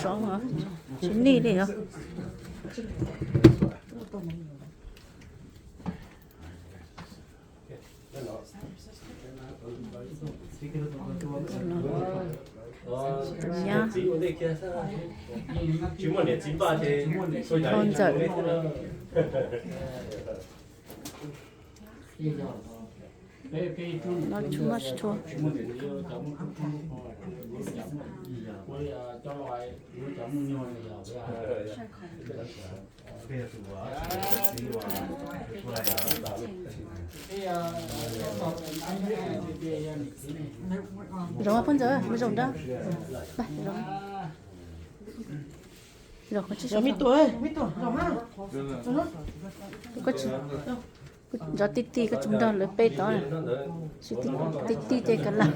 Sov mas tsis nij li os. Nyab, Thauj Ntxawm. Not too much talk. Zoo phooj ywg, mus zoo da. Zoo, koj tsis, koj tsis, zov tij tij, koj tsis nrog lawv peb tod, tij tij ces kav liam.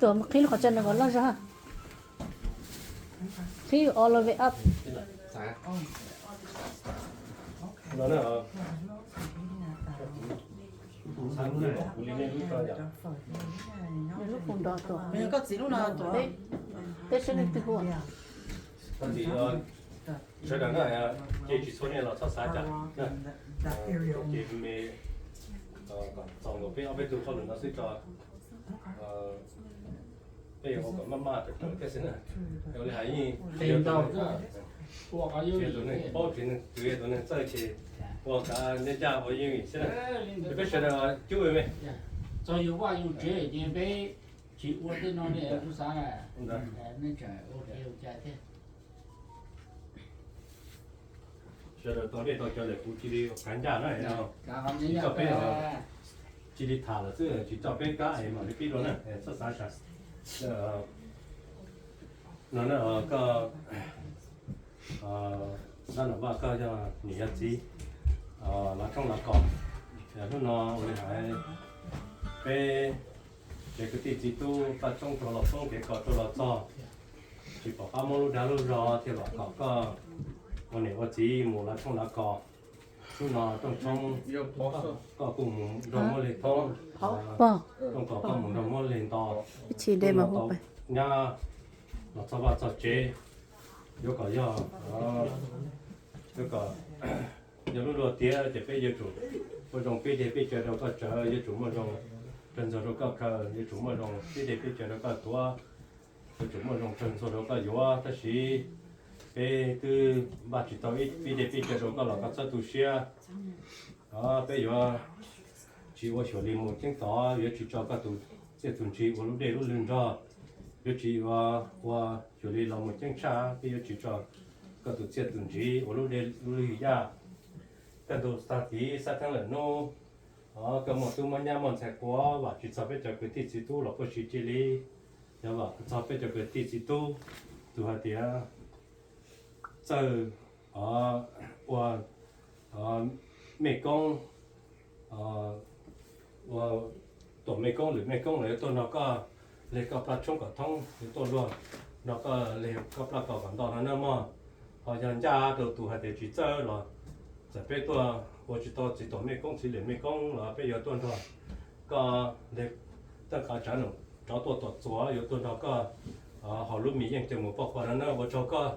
Tuam mus qhib lub qhov tsua no kom loj zog. Qhib all the way up. Nws lub qub nrov tuaj. Peb, peb saib leej twg hu. Sawv daws na, ces tsis txhua nej los txhob xav cas. Ces me kom txaus nkaus peb ob peb tug hauj lwm no xwb tso. Peb yuav ua kom maj maj raws raws thiab xwb na. Ua li hais yeej tsis yog tus neeg paub, tsis yog tus neeg txawj ces ua kav nyob ncaj ua yeej xwb na. Ces peb sawv daws cub me. Txog yus vaj yus tsev ces peb tsis ua tej no ne, tub xav na. Nej tseem ua kev ua cai thiab. Sawv daws tau dej tau cawv lawm kuv cia li kav ncaj na, tsis txhob peb, cia li tham lawm xwb, tsis txhob peb kab es mam li pib dua na, txhob xav tsam. No na, koj Dab Nom Vaj, koj yog niam yog txiv, lav tshoob lav kos. Hnub no ua li hais peb tsev kwv tij txiv tub Vaj Tshoob rau los poob, kev kos rau los txog, tsis pom qab muab lub dag lub zog thiaj los kom koj ua niam ua txiv mus lav tshoob lav kos. Hnub no Tooj Tshoob koj kuj mus nrog muab leg thoob, Tooj Kos koj mus nrog muab leg nto, ib txhis de mas hu tau pais nyab los txog vaj txog tsev. Yuav kom yog, yuav kom yog lub luag tiav ces peb yuav tsum muaj zoo peb dej peb cawv rau koj tsawv, yuav tsum muaj zoo kawg ntxog rau koj khaws, yuav tsum muaj zoo peb dej peb cawv rau koj tuav, yuav tsum muaj zoo kawg ntxog rau koj yuav. Tab sis peb twb npaj tsis tau ib peb dej peb cawv rau koj los koj txhob tu siab. Peb yuav tsis ua xyuam li mus ceeb tod, yuav tsis tso koj tus txiaj tus ntsig ua lub dej lub lwg nrog. Yuav tsis ua, ua xyuam li los mus ceeb tshaj, peb yuav tsis tso koj tus txiaj tus ntsig ua lub dej lub lwg yaj. Kaj ntug tag tid xab theeb lawm hnub, koj muaj tub muaj nyab muaj ntxhais quav, vam tsis txog peb cov kwv tij txiv tub los puaj si cia li. Yog vam txog peb cov kwv tij txiv tub, tus hais tias txawj ua mej koob, ua tuam mej koob lwm mej koob los yuav tuaj nrog koj leg koj plab tshoob kom thoob, yuav tuaj luag nrog koj leg koj plab kos kom nto no na mog. Ho yog ncaj rau tus hais tias tsis txawj los txawm peb tuaj ua tsis tau txiv tuam mej koob txiv lwm mej koob los peb yuav tuaj nrog koj leg tawj qav tsav num rov tuaj tom txuas, yuav tuaj nrog koj haus lub mis yeej coj mus poj qua no na. Ua tsaug koj,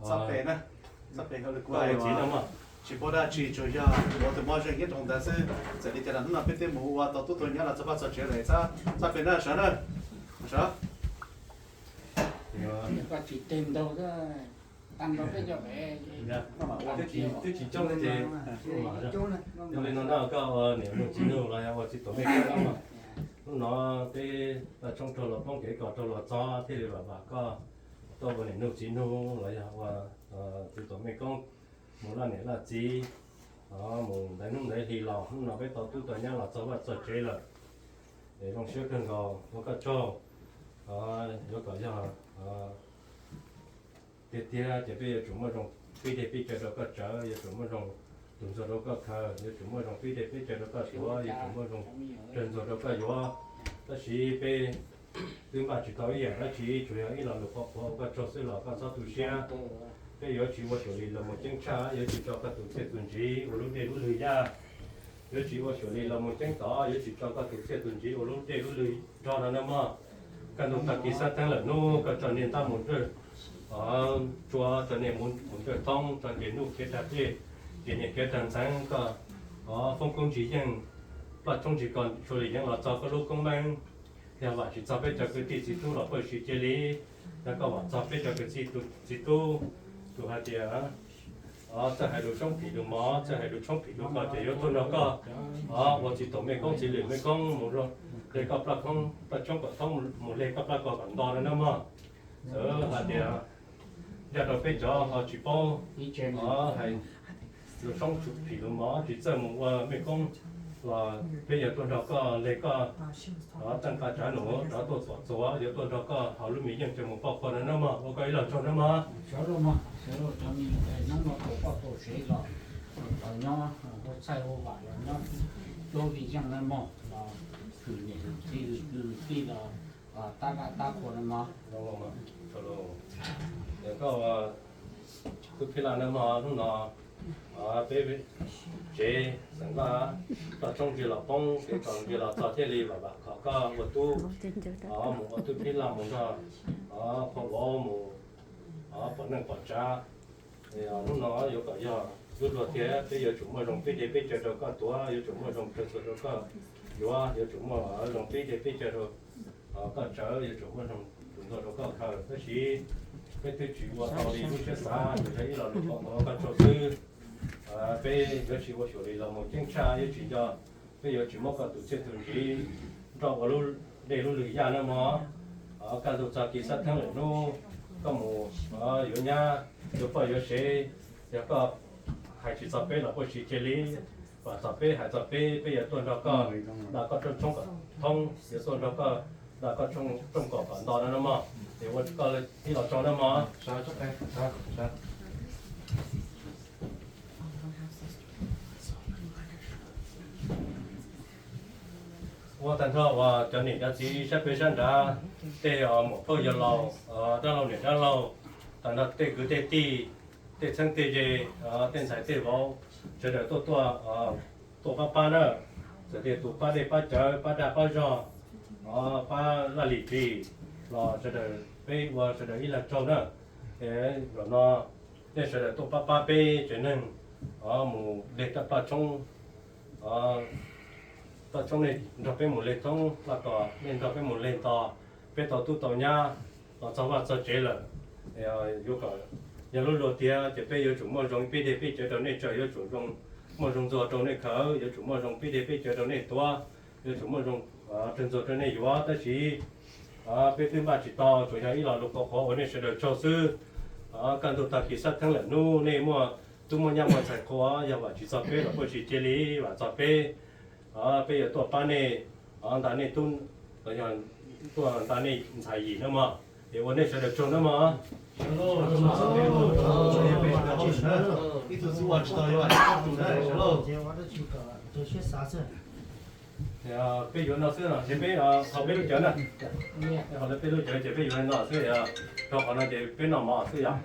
txhob pem na, txhob pem, koj ua txiv no mog. Tsis paub dab tsi, tsuas yog ua tus moj zeej nyob rau ntawd xwb. Txawm li cas los hnub no peb twb mus ua tau tub tau nyab los txog vaj txog tsev lawm, txhob pem na, sawv na, sawv. Koj tsis teg ntaug, tag nrho peb cov pem, twb tsis coob thiab ces, yog li no na koj ua niam ua txiv nug los yog ua txiv tuam mej koob no, Hnub no peb paj tshoob raug luag poob, kev kos raug luag txog, thiaj li vam vam koj tuaj ua niam nug txiv nug los yog ua txiv tuam mej koob, mus laj niam laj txiv, mus ntev hnub ntev hli los hnub no peb tau tub tau nyab los txog vaj txog tsev lawm. Es zoo siab kawg nkaus ua koj tsaug. Yuav kom yog tiag tiag ces peb yuav tsum muaj zoo pib dej pib cawv rau koj tsawv, yuav tsum muaj zoo tus ntxuag rau koj khaws, yuav tsum muaj zoo pib dej pib cawv rau koj tuav, yuav tsum muaj zoo rawg ntxuag rau koj yuav. Tab sis peb twb npaj tsis tau ib yam dab tsi, tsuas yog ib lo lus qhuav qhuav ua koj tsaug xwb los koj txhob tu siab. Peb yuav tsis ua xyuam lis los mus ceeb tshaj, yuav tsis tso koj tus txiaj tus ntsiv ua lub dej lub lwg yaj. Yuav tsis ua xyuam lis los mus ceeb tov, yuav tsis tso koj tus txiaj tus ntsiv ua lub dej lub lwg nrog no na mog. Kaj ntug tag kis xab theeb lawm hnub koj tso niag ntab mus nrawj tsua, tso niag mus nrawj thoob, tso nce nuj khiav tag dej, nce niag khiav tag ntxeev, koj foob koob ntsis yeej, plaj tshoob ntsis kos xyuam lis yeej los txog koj lub koob meej. Yog vam tsis txog peb cov kwv tij txiv tub los paj tsis cia li, yog koj vam txog peb cov kwv tij txiv tub, tus hais tias txawj hais lus soob phim lus mov, txawj hais lus tshoob phim lus kos ces yuav tuaj nrog koj ua txiv tuam mej koob txiv lwm mej koob mus hle koj plaj koob, plaj tshoob kom thoob, mus hle koj plaj kos kom nto no na mog. Txawm hais tias ncaj rau peb cov ho tsis paub hais lus soob phim lus mov, tsis txawj mus ua mej koob los peb yuav tuaj nrog koj hle koj txawj nqa tsav num rov tuaj pom txuas, yuav tuaj nrog koj haus lub mis yeej coj mus pauj qhua no na mog. Ua koj ib lo tsaug na mog. Sawv los mog, sawv los, cov me nyuam hnub no tau poj tau sev los, los nyob ua txhaij ua vam los nyob cuab li yeej na mog, los hwm niam hwm txiv hwm kwv hwm tij los tab daj tab qhua na mog. Koj tub Phib Laj na mog, hnub no peb tsev xeem Laj, plaj tshoob ntsis los poob, kev kos ntsis los txog thiaj li vam vam khom koj ua tub, mus ua tub Phib Laj mus nrog qhua vauv mus pom neej pom tsav. Hnub no yuav kom yog lub luag tiag, peb yuav tsum muaj zoo pib dej pib cawv rau koj tuav, yuav tsum muaj zoo rawg ntxuag rau koj yuav, yuav tsum muaj zoo pib dej pib cawv rau koj tsawv, yuav tsum muaj zoo tus ntxuag rau koj khaws. Tab sis peb twb tsis ua tau li lub siab xav, tsuas yog ib lo lus qhuav qhuav ua koj tsaug xwb. Peb yuav tsis ua xyuam lis los mus ceeb tshaj, yuav tsis nco, peb yuav tsis muab koj tus txiaj tus ntsiv nrog ua lub dej lub lwg yaj na mog. Kaj ntug txog kis xab theeb lawm hnub koj mus yuav nyab yuav poj yuav sev, yog koj hais tsis txog peb los paj tsis cia li, vam txog peb hais txog peb, peb yuav tuaj nrog koj da koj rooj tshoob kom thoob, yuav tuaj nrog koj da koj rooj kos kom nto no na mog. Es ua koj ib lo tsaug na mog. Ua tag nrho uas cov niam cov txiv sab pem sab nrad, tej muam phauj yawg laus, dab laug niam dab laug, tag nrho tej kwv tej tij, tej txheeb tej ze, tej ntxhais tej vauv, sawv daws tuaj tuaj, tuaj pab pab na, txawm tias tus pab dej pab cawv, pab dag pab zog, pab laj lim ris los sawv daws peb ua sawv daws ib lo tsaug na. Zaum no nej sawv daws tuaj pab pab peb tsev neeg mus hle koj plaj tshoob, plaj tshoob nej nrog peb mus hle thoob, plaj kos nej nrog peb mus hle nto, peb tau tub tau nyab los txog vaj txog tsev lawm. Yuav kom yog lub luag tiag ces peb yuav tsum muaj zoo pib dej pib cawv rau nej tsawv, yuav tsum zoo, muaj zoo ntxuag rau nej khaws, yuav tsum muaj zoo pib dej pib cawv rau nej tuav, yuav tsum muaj zoo rawg ntxuag rau nej yuav. Tab sis peb twb npaj tsis tau, tsuas yog ib lo lus qhuav qhuav ua nej sawv daws tsaug xwb. Kaj ntug tag kis xab theeb lawm hnub nej muaj tub muaj nyab muaj ntxhais qhua, yog vam tsis txog peb los paj tsis cia li, vam txog peb, peb yuav tuaj pab nej, nta nej tub, los yog tuaj nta nej ntxhais yim na mog. Es ua nej sawv daws tsaug na mog. Peb yuav no xwb no ces peb ho peb lub cawv na, ho lawv peb lub cawv ces peb yuav no xwb, rau qhov no ces peb noj mov xwb yom.